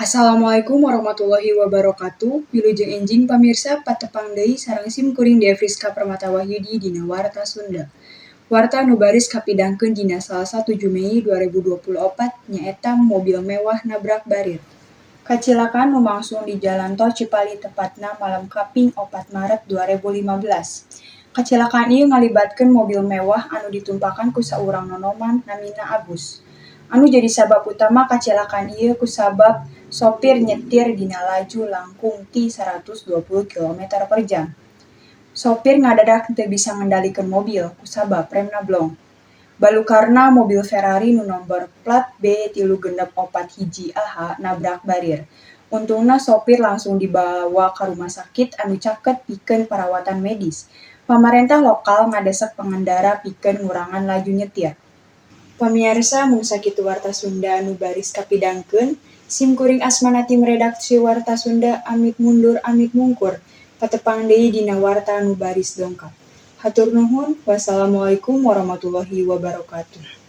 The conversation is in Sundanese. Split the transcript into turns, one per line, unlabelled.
Assalamualaikum warahmatullahi wabarakatuh. Wilujeng enjing pamirsa, patepang deui sareng sim kuring Devriska Permata Wahyudi dina Warta Sunda. Warta nu baris kapidangkeun dina Salasa 7 Mei 2024 nyaeta mobil mewah nabrak barir. Kacilakaan lumangsung di Jalan Tol Cipali, tepatna malem kaping 4 Maret 2015. Kacilakaan ieu ngalibatkeun mobil mewah anu ditumpakan ku saurang nonoman namina Agus. Anu jadi sabab utama kacilakaan ieu kusabab sopir nyetir dina laju langkung ti 120 kilometer per jam. Sopir ngadadak teu bisa ngendalikeun mobil kusabab remna blong. Balukarna mobil Ferrari nu nomor plat B 3641 AH nabrak barir. Untungna sopir langsung dibawa ka rumah sakit anu caket pikeun parawatan medis. Pamarentah lokal ngadesek pengendara pikeun ngurangan laju nyetir. Pamiarsa, mung sakitu Warta Sunda anu baris kapidangkeun. Sim kuring asmana tim redaksi Warta Sunda amit mundur amit mungkur. Patepang deui dina warta anu baris dongkap. Hatur nuhun, wassalamualaikum warahmatullahi wabarakatuh.